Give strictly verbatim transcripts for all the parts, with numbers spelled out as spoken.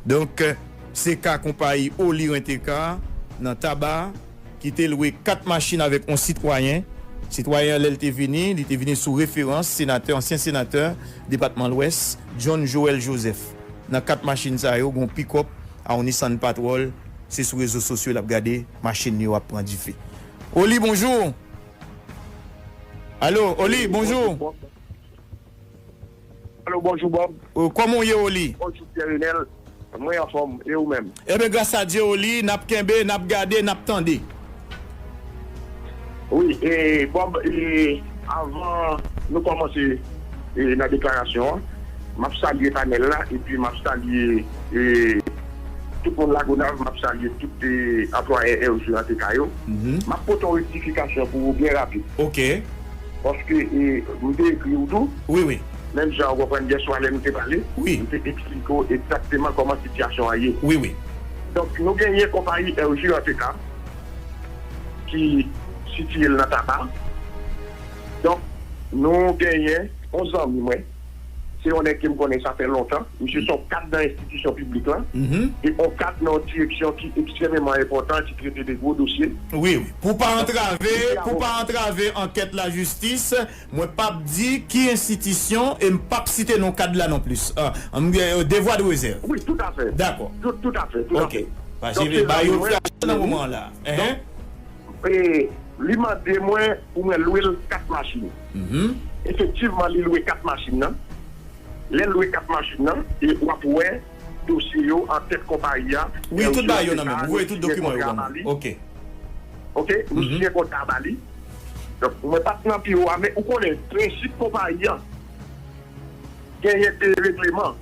Donk, se ka konpayi Oli Rent-A-Car nan Taba ki te lwe kat machin avèk yon sitwayen. Sitwayen an, lè l te vini, li te vini sou referans senatè, ansyen senatè depatman Lwès, John Joël Joseph. Nan kat machin sa yo, gen yon pikòp a yon Nissan Patrol. Se sou rezo sosyo l ap gade machin yo ap pran dife. Oli, bonjou. Alo, Oli, bonjou. Alo, bonjou, Bob. Kòman w ye, Oli? Bonjou, Pierre Renel. Mwen anfòm, e ou menm? Ebyen, gras a Dye, Oli, n ap kenbe, n ap gade, n ap tande. Wi, e, Bob, e, avan nou kòmanse, e, nan deklarasyon an, m ap salye panèl la, epi m ap salye, e, tout moun Lagonav, m ap salye tout, e, anplwaye R J Rent-A-Car yo. M ap pote yon rektifikasyon pou ou byen rapid. Ok. Paske, e, m te ekri w tou. Wi, wi. Menm jan ou konprann yè swa lè nou te pale, wi, m te eksplike w egzakteman kòman sitiyasyon an ye. Wi, wi. Donk, nou genyen konpayi R J Rent-A-Car ki sitiye l nan Taba. Donk, nou genyen yon zanmi mwen. Se yon nèg ke m konnen sa fè lontan. Misye se yon kad nan enstitisyon piblik lan. E yon kad nan yon direksyon ki ekstrèmeman enpòtan, ki trete de gwo dosye. Wi, wi. Pou pa antrave, pou pa antrave ankèt lajistis, mwen p ap di ki enstitisyon e m p ap site non kad la non plis. Ah, m gen, euh, devwa de rezèv. Wi, toutafè. Dakò. Tout, toutafè, toutafè. Ok. Paske ba yo flash nan moman la. Donk, e, li mande mwen pou mwen lwe l kat machin. Efektivman, li lwe kat machin nan. Lè l lwe kat machin nan, e w ap wè dosye yo an tèt konpayi a. Wi, tout bagay yo nan men m. Ou voye tout dokiman yo ban mwen. Ok. Ok, nou siyen kontra ba li. Donk, mwen pa t nan biwo a, men ou konnen, prensip konpayi a, genyen de regleman.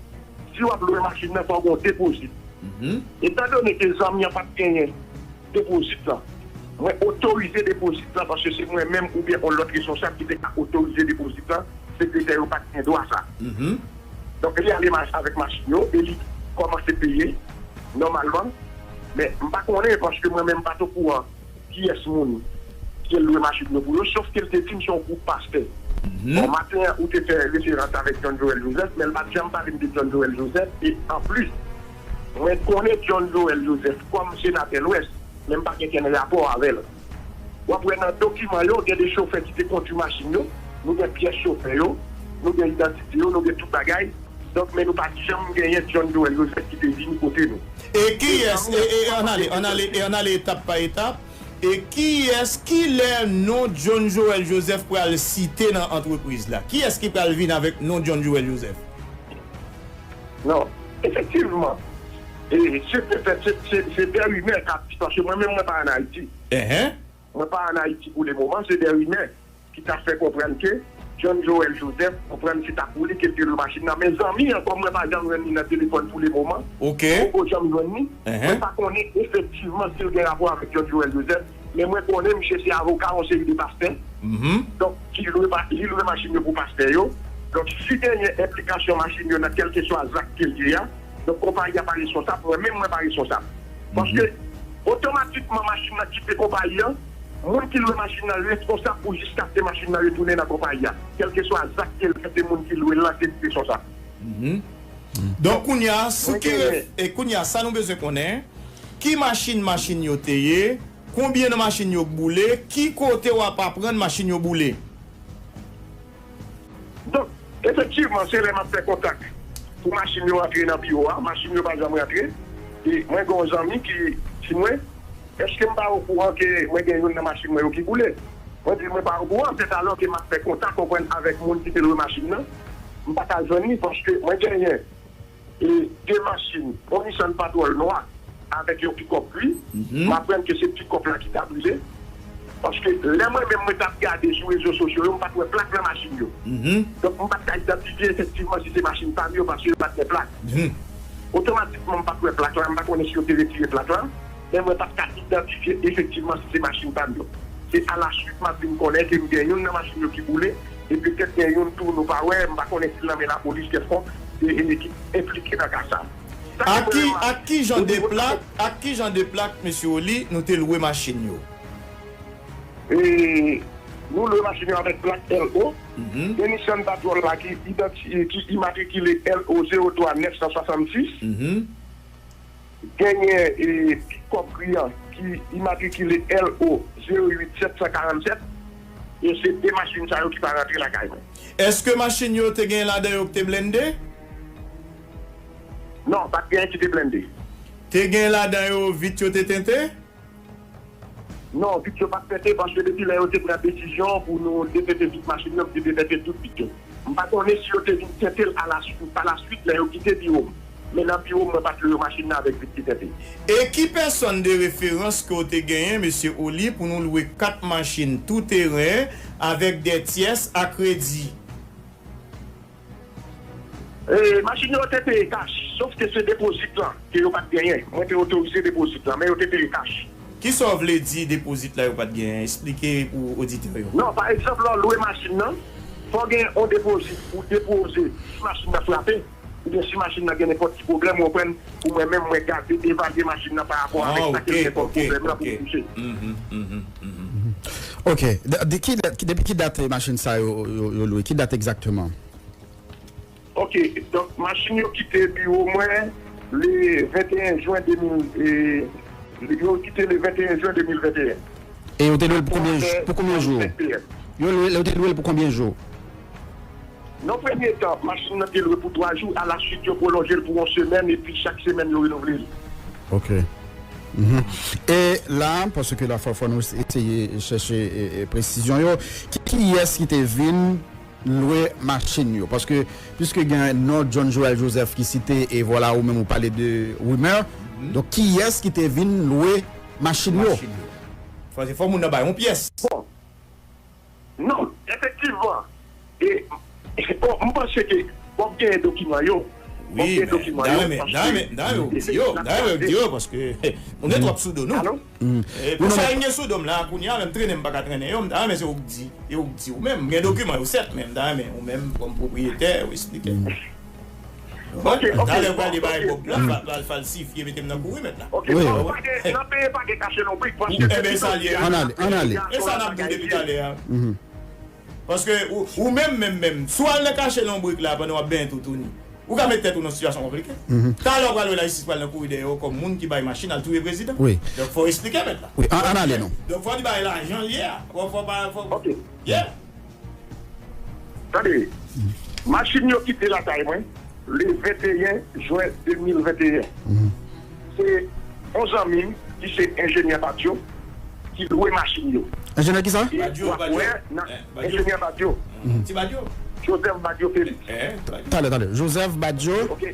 Si w ap lwe machin nan, fò w gen yon depozit. Etandone ke zanmi an pa t genyen depozit lan, mwen otorize depozit lan, paske se mwen menm oubyen yon lòt responsab ki te ka otorize depozit lan, sekretè yo pa t gen dwa sa. Donk, li ale mach-, avèk machin yo e li kòmanse peye nòmalman. Men, m pa konnen, paske mwen menm m pa t okouran kiyès moun ke l lwe machin yo pou yo, sof ke l te di m se yon gwoup pastè. Bon, maten an, ou te fè referans avèk John Joël Joseph, men l pa t janm pale m de John Joël Joseph, e anplis, mwen konnen John Joël Joseph kòm senatè Lwès, men m pa gen kenn rapò avè l. W ap wè nan dokiman yo, gen de chofè ki te kondui machin yo, nou gen pyès chofè yo, nou gen idantite yo, nou gen tout bagay. Donk, men nou pa t janm genyen John Joël Joseph ki te vini kote nou. E kiyès, e, e, ann ale, ann ale, e ann ale etap pa etap. E kiyès, kilè non John Joël Joseph pral site nan antrepriz la? Kiyès ki pral vin avèk non John Joël Joseph? Non, efektivman. E se petèt, se, se, se de rimè k ap di, paske mwen menm, mwen pa ann Ayiti. Mwen pa ann Ayiti pou le moman, se de rimè ki ta fè konprann ke John Joël Joseph konprann se ta pou li ke l te lwe machin nan. Men zanmi an, kòm mwen pa janm jwenn li nan telefòn pou le moman, poko janm jwenn li, mwen pa konnen efektivman si l gen rapò avèk John Joël Joseph, men mwen konnen misye se avoka yon seri de pastè. Donk, ki lwe pa-, li lwe machin yo pou pastè yo. Donk, si genyen enplikasyon machin yo nan kèlkeswa zak ke l ye a, donk, konpayi a pa responsab, mwen menm mwen pa responsab. Paske, otomatikman, machin nan kite konpayi an, moun ki lwe machin nan responsab pou jiskaske machin nan retounen nan konpayi a, kèlkeswa zak ke l fè, se moun ki lwe l lan ki responsab. Donk, kounye a, sou ki ref-, e kounye a, sa nou bezwen konnen, ki machin machin yo te ye, konbyen nan machin yo k boule, ki kote w ap aprann machin yo boule? Donk, efektivman, se lè m ap fè kontak pou machin yo rantre nan biwo a, machin yo pa janm rantre. E mwen gen yon zanmi ki di mwen, èske m pa okouran ke mwen gen youn nan machin mwen yo ki boule? Mwen di l mwen pa okouran, sètalò ke m ap fè kontak, konprann, avèk moun ki te lwe machin nan, m pa ka jwenn li paske mwen genyen e de machin, yon Nissan Patrol nwa avèk yon pikòp gri. M aprann ke se pikòp la ki ta brile. Paske lè mwen menm mwen t ap gade sou rezo sosyo yo, m pa t wè plak nan machin yo. Donk, m pa t ka idantifye efektivman si se machin pa m yo paske yo pa t gen plak. Otomatikman, m pa t wè plak la, m pa konnen si yo te retire plak la. Men mwen pa t ka idantifye efektivman si se machin pa m yo. Se alaswit m ap vin konnen ke m gen youn nan machin yo ki boule, e petèt gen youn tou nou pa wè, m pa konnen si l nan men lapolis kèlkonk, e, e, ki enplike nan ka sa. Sa ki premye. Ak ki jan de plak, ak ki jan de plak, mesye Oli, nou te lwe machin yo? E, nou lwe machin yo avèk plak L O. Gen Nissan Patrol la ki idanti-, ki imatrikile L O zewo twa nèf san swasann sis. genyen e pikòp griyan ki imatrikile L O zewo uit sèt san karannsèt, e se de machin sa yo ki pa rantre lakay mwen. Èske machin yo te gen ladan yo ki te blende? Non, pa t gen ki te blende. Te gen ladan yo vit yo te tente? Non, vit yo pa t tente, paske depi lè yo te pran desizyon pou nou detente vit machin nan, m te detente tout vit yo. M pa konnen si yo te vin tente l alaswit, palaswit, lè yo kite biwo m. Men nan biwo m, mwen pa t lwe machin nan avèk vit ki tente. E ki pèsòn de referans ke w te genyen, mesye Oli, pou nou lwe kat machin tou teren avèk de tyès a kredi? E, machin yo te peye kach, sof ke se depozit lan ke yo pa t genyen. Mwen te otorize depozit lan, men yo te peye kach. Kisa w vle di depozit la yo pa t genyen? Eksplike pou oditè yo. Non, pa egzanp, lè w lwe machin nan, fò w gen yon depozit pou depoze si machin nan frape, oubyen si machin nan gen nenpòt ti pwoblèm, ou konprann, pou mwen menm, mwen gade, evalye machin nan pa rapò avèk sa ke l gen kòm pwoblèm nan pou m touche. Ok. De, de ki dat, depi ki dat machin sa yo, yo, yo lwe? Ki dat egzakteman? Ok, donk, machin yo kite biwo mwen le venteyen jen de mil, e, yo kite le venteyen jen de mil venteyen. E yo te lwe l pou konbyen, pou konbyen jou? Yo lwe, yo te lwe l pou konbyen jou? Nan premye tan, machin nan te lwe pou twa jou, alaswit, yo pwolonje l pou yon semèn, epi chak semèn, yo renouvle l. Ok. Mhm. E la, paske la, fò, fò nou eseye chèche, e, e, presizyon yo. Ki, kiyès ki te vin lwe machin yo? Paske, piske gen non John Joël Joseph ki site, e vwala, ou menm ou pale de rimè. Donk, kiyès ki te vin lwe machin yo? Machin yo. Fò, fò moun nan bay yon pyès. Bon. Non, efektivman. E, bon, m panse ke w ap genyen dokiman yo. W ap genyen dokiman yo, paske m ta renmen, m ta renmen w di yo, m ta renmen w di yo, paske, ou gen twòp sou do nou. Alo? E, pou sa gen sou do m la, kounye a, menm trennen m pa ka trennen yo, m ta renmen se ou k di, e ou k di ou menm. M gen dokiman yo, sèt, men m ta renmen ou menm, kòm pwopriyetè, ou eksplike. Ok, ok, talè w prale bay Bob la, ok. Fa-, fa-, falsifye, mete m nan kouri mèt la. Ok, wi, non, wi. Pa gen, nan peyi pa gen kache lonbrik, paske se pito. Ebyen, sa l ye a. Ann ale, ann ale. E sa n ap di w depi talè a. Paske ou, ou menm, menm, menm, si w al nan kache lonbrik la pandan w ap benyen toutouni, ou ka met tèt ou nan sitiyasyon konplike. Talè w pral wè lajistis pral nan kouri dèyè w kòm moun ki bay machin al touye prezidan. Wi. Donk, fò w eksplike mèt la. Wi, ann, ann ale non. Donk, fò w di bagay la jan l ye a. Fò, fò pa, fò. Ok. Yeah. Tande, machin yo kite lakay mwen le venteyen jen de mil venteyen. Se yon zanmi m ki se enjenyè Badio ki lwe machin yo. Enjenyè kisa? Badio, Badio. Enjenyè Badio. Ti Badio. Joseph Badio Felix. Talè, talè. Joseph Badio. Ok.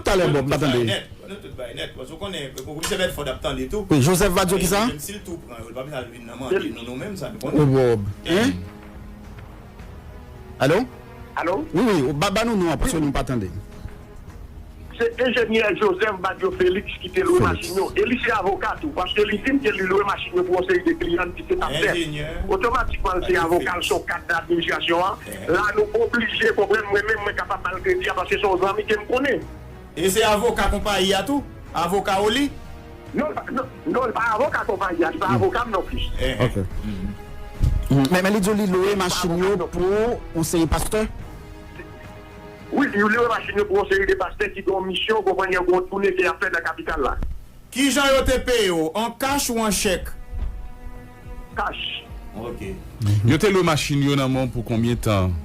Talè, bon, m pa tande. Ban nou tout bay nèt, paske w konnen, komisè Bèdfòd ap tande tou. Wi, Joseph Badio kisa? Menm si l tou pran yo, l pa bezwen al vin nan mande nou, nou menm sa nou konnen. Alo? Alo? Wi, wi, ba, ba nou non an, paske nou pa tande. Se enjenyè Joseph Badio Felix ki te lwe machin yo. E li se avoka tou, paske li di m ke li lwe machin yo pou yon seri de kliyan ki se pastè. Otomatikman, l se avoka, l se yon kad nan administrasyon an. La, nou oblije konprann, mwen menm, mwen kapab ba l kredi a, paske se yon zanmi ke m konnen. E se avoka konpayi a tou? Avoka Oli? Non, l pa, non, non, l pa avoka konpayi a, li pa avoka m non plis. Ok. Men, men li di w li lwe machin yo pou yon seri pastè? Wi, li lwe machin yo pou yon seri de pastè ki gen yon misyon, konprann, gen yon toune ke y ap fè nan kapital la. Kijan yo te peye w, an kach ou an chèk? Kach. Ok. Yo te lwe machin yo nan men w pou konbyen tan?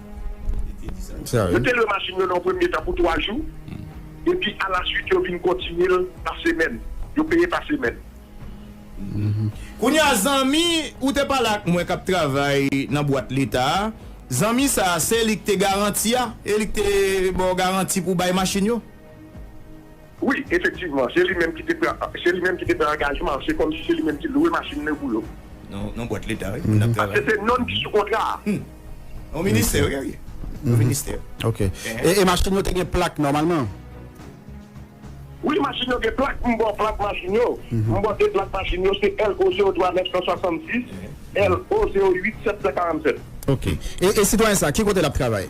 Yo te lwe machin yo nan yon premye tan pou twa jou. Epi alaswit, yo vin kontinye l pa semèn. Yo peye pa semèn. Kounye a, zanmi ou te pale ak mwen k ap travay nan bwat leta a, zanmi sa a, se li k te garanti a? E li k te ba w garanti pou w bay machin yo? Wi, efektivman, se li menm ki te pran, se li menm ki te pran angajman, se kòmsi se li menm ki lwe machin nan pou yo. Non, non, bwat leta, wi, moun ap travay. Paske se nonm ki sou kontra a. Yon ministè, wi, wi. Yon ministè. Ok. E, e machin yo te gen plak nòmalman? Wi, machin yo gen plak, m ba w plak machin yo. M ba w de plak machin yo, se L O zewo twa nèf san swasannsis, L O zewo uit sèt san karannsèt. Ok. E, e sitwayen sa, ki kote l ap travay?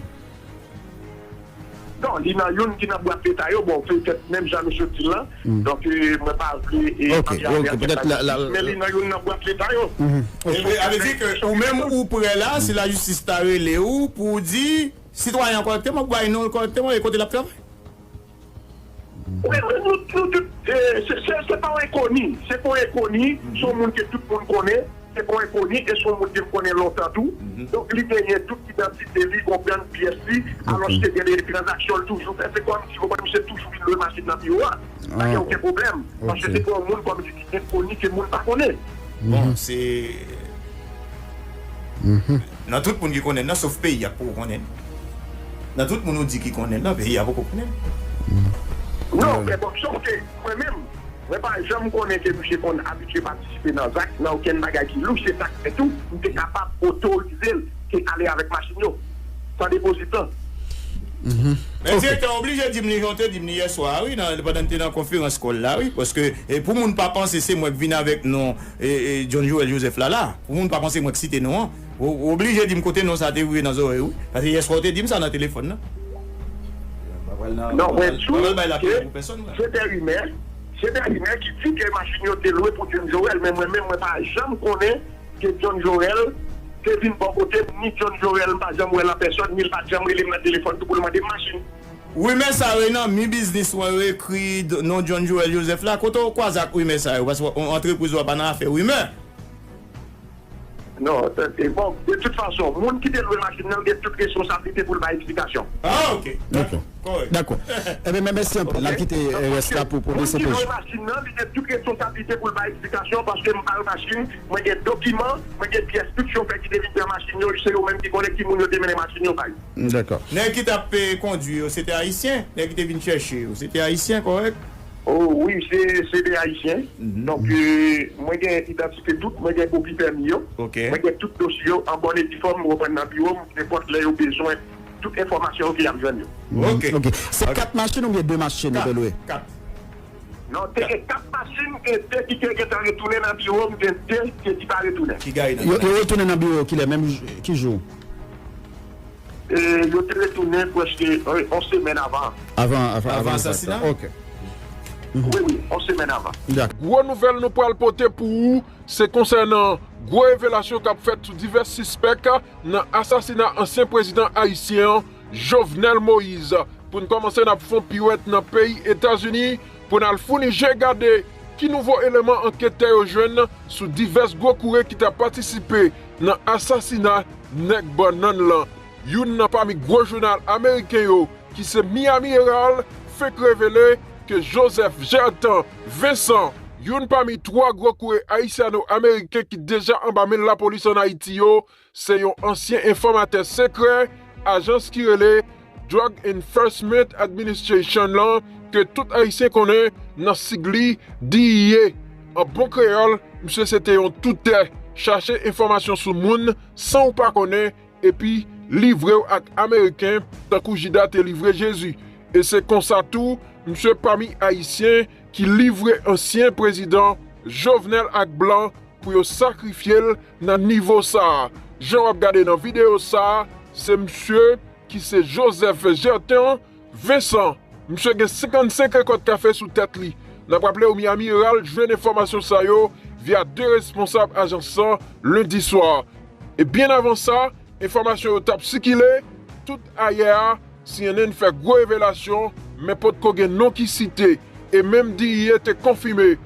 Non, li nan youn ki nan bwat leta yo, bon, petèt menm jan misye di l lan. Donk, e, mwen pa vle, e, antre avè l, petèt la, la, men li nan youn nan bwat leta yo. E, e, sa vle di ke ou menm ou prè la, si lajistis ta rele w pou w di, sitwayen an kòrèkteman, pou bay non l kòrèkteman, e kote l ap travay? Wi, wi, nou, nou tout, eh, se, se, se pa yon enkoni. Se pa yon enkoni, se yon moun ke tout moun konnen. Se pa yon enkoni, e se yon moun ke m konnen lontan tou. Donk, li genyen tout idantite li, konprann pyès li, alòske gen de tranzaksyon l toujou fè. Se kòmsi, konprann, misye toujou vin lwe machin nan biwo a. Pa gen okenn pwoblèm. Paske se pa yon moun, kòmsi, ki enkoni, ke moun pa konnen. Bon, se Nan tout moun ki konnen nan, sof peyi a poko konnen. Nan tout moun ou di ki konnen nan, peyi a poko konnen. Non, men bon, sof ke mwen menm, mwen pa janm konnen ke misye konn abitye patisipe nan zak, nan okenn bagay ki louch, se sa k fè tou, m te kapab otorize l ke ale avèk machin yo. San depozit lan. Men direktè oblije di m li jan w te di m li yè swa a, wi, nan, pandan n te nan konferans kòl la, wi, paske, e, pou moun pa panse se mwen k vin avèk non, e, e, John Joël Joseph la, la, pou moun pa panse mwen k site non an, ou, ou oblije di m kote non sa te vire nan zòrèy ou, paske yè swa w te di m sa nan telefòn nan. Non, mwen di w ke se de rimè, se de rimè ki di ke machin yo te lwe pou John Joël, men mwen menm, mwen pa janm konnen ke John Joël te vin bò kote m, ni John Joël, m pa janm wè l an pèsòn, ni l pa t janm rele m nan telefòn tou pou l mande m machin. Rimè sa yo, e nan Mi Biznis ou wè yo ekri d-, non John Joël Joseph la, kote w kwaze ak rimè sa yo? Paske w, antrepriz ou a pa nan afè rimè. Non, e, e, bon, de tout fason, moun ki te lwe machin nan, l gen tout responsablite pou l bay eksplikasyon. Ah, ok. Dakò. Kòrèk. Dakò. Ebyen, men mèsi anpil. N ap kite, e, rès la pou, pou moun ki lwe machin nan, li gen tout responsablite pou l bay eksplikasyon, paske m pa lwe machin, mwen gen dokiman, mwen gen pyès tout chofè ki te vin pran machin yo, se yo menm ki konnen ki moun yo te mennen machin yo bay. Dakò. Nèg ki t ap, e, kondwi yo, se te ayisyen? Nèg ki te vin chèche yo, se te ayisyen, kòrèk? Oh, wi, se, se de ayisyen. Donk, e, mwen gen idantite tout, mwen gen kopi pèmi yo. Ok. Mwen gen tout dosye yo an bòn e di fòm, ou konprann, nan biwo m, nenpòt lè yo bezwen tout enfòmasyon yo ke y ap jwenn yo. Ok. Ok. Se kat machin oubyen de machin yo te lwe? Kat. Non, te gen kat machin, gen de ki te gentan retounen nan biwo m, gen de ki pa retounen. Ki gaye nan yo, yo retounen nan biwo kilè, menm j-, ki jou? E, yo te retounen prèske, e, yon semèn avan. Avan, avan, avan asasina? Ok. Wi, wi, yon semèn avan. Dakò. Gwo nouvèl nou pral pote pou ou, se konsènan gwo revelasyon k ap fèt sou divès sispèk nan asasina ansyen prezidan ayisyen an, Jovenel Moïse. Pou n kòmanse, n ap fè yon piwèt nan peyi Etazini pou n al founi je gade ki nouvo eleman anketè yo jwenn sou divès gwo koure ki ta patisipe nan asasina nèg bannann lan. Youn nan pami gwo jounal ameriken yo, ki se Miami Herald, fenk revele ke Joseph Gertan Vincent, youn pami twa gwo koure ayisyano-ameriken ki deja anba men lapolis ann Ayiti yo, se yon ansyen enfòmatè sekrè ajans ki rele Drug Enforcement Administration lan, ke tout Ayisyen konnen nan sig li D E A. An bon kreyòl, misye se te yon toutè, chache enfòmasyon sou moun san w pa konnen, epi livre w ak Ameriken, tankou Jida te livre Jezi. E se konsa tou, misye pami Ayisyen ki livre ansyen prezidan Jovenel ak blan pou yo sakrifye l nan nivo sa a. Jan w ap gade nan videyo sa a, se misye ki se Joseph Gertin Vincent. Misye gen senkannsenk rekòt kafe sou tèt li. N ap raple w, Miami Herald jwenn enfòmasyon sa yo via de responsab ajans lan lendi swa. E byen avan sa, enfòmasyon yo t ap sikile tout ayè a, C N N fè gwo revelasyon, men potko gen non ki site. E menm D E A te konfime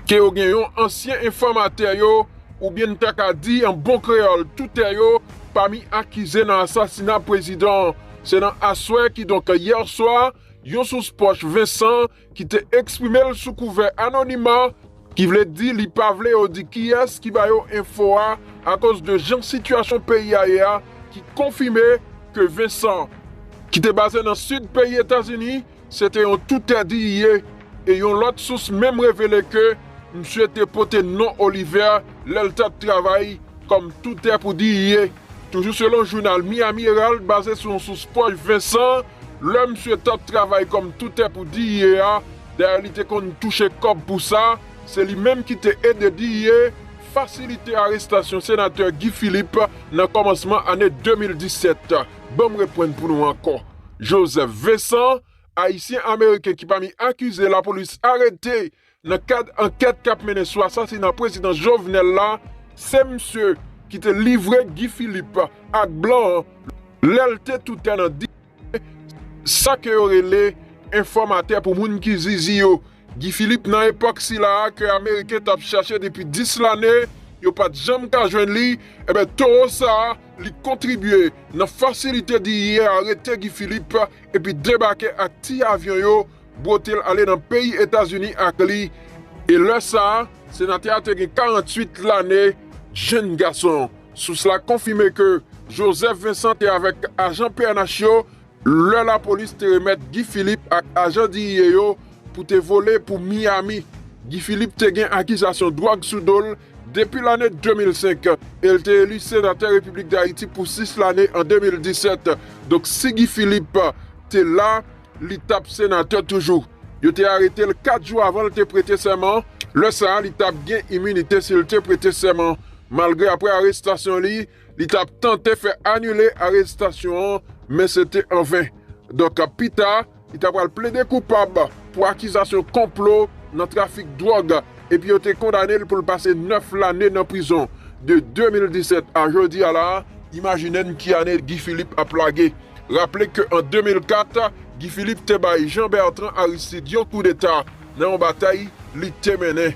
ke yo gen yon ansyen enfòmatè yo, oubyen n ta ka di an bon kreyòl, toutè yo, pami akize nan asasina prezidan an. Se nan aswè, kidonk yè swa, yon sous pwòch Vincent ki te eksprime l sou kouvè anonima, ki vle di li pa vle yo di kiyès ki ba yo enfo a, akoz de jan sitiyasyon peyi a ye a, ki konfime ke Vincent, ki te baze nan sid peyi Etazini, se te yon toutè D E A, e yon lòt sous menm revele ke misye te pote non Oliver lè l t ap travay kòm toutè pou D E A. Toujou selon jounal Miami Herald, baze sou yon sous pwòch Vincent, lè misye t ap travay kòm toutè pou D E A, dayè li te konn touche kòb pou sa, se li menm ki te ede D E A fasilite arestasyon senatè Guy Philippe nan kòmansman ane de mil disèt. Ban m reprann pou nou ankò. Joseph Vincent, Ayisyen Ameriken ki pami akize lapolis arete nan kad ankèt k ap mennen sou asasina prezidan Jovenel la, se misye ki te livre Guy Philippe ak blan an lè l te toutè nan D E A, sa ke yo rele enfòmatè pou moun ki zizi yo. Guy Philippe nan epòk sila a ke Ameriken t ap chache depi dis lane, yo pa t janm ka jwenn li, enben towo sa a, li kontribye nan fasilite D E A arete Guy Philippe epi debake ak ti avyon yo, bwote l ale nan peyi Etazini ak li. E lè sa a, senatè a te gen karannwit lane, jenn gason. Sous la konfime ke Joseph Vincent te avèk ajan P N H yo lè lapolis te remèt Guy Philippe ak ajan D E A yo pou te vole pou Miami. Guy Philippe te gen akizasyon dwòg sou do l depi lane de mil senk e l te eli senatè Repiblik Dayiti pou sis lane an de mil disèt. Donk, si Guy Philippe te la, li t ap senatè toujou. Yo te arete l kat jou avan l te prete sèman. Lè sa a, li t ap gen iminite si l te prete sèman. Malgre apre arestasyon li, li t ap tante fè anile arestasyon an, men se te anven. Donk, pita, li ta pral plede koupab pou akizasyon konplo nan trafik dwòg, epi yo te kondane l pou l pase nèf lane nan prizon. De de mil disèt a jodi a la, imajine n ki ane Guy Philippe ap lage. Raple ke an de mil kat, Guy Philippe te bay Jean Bertrand Aristide yon koudeta nan yon batay li te mennen.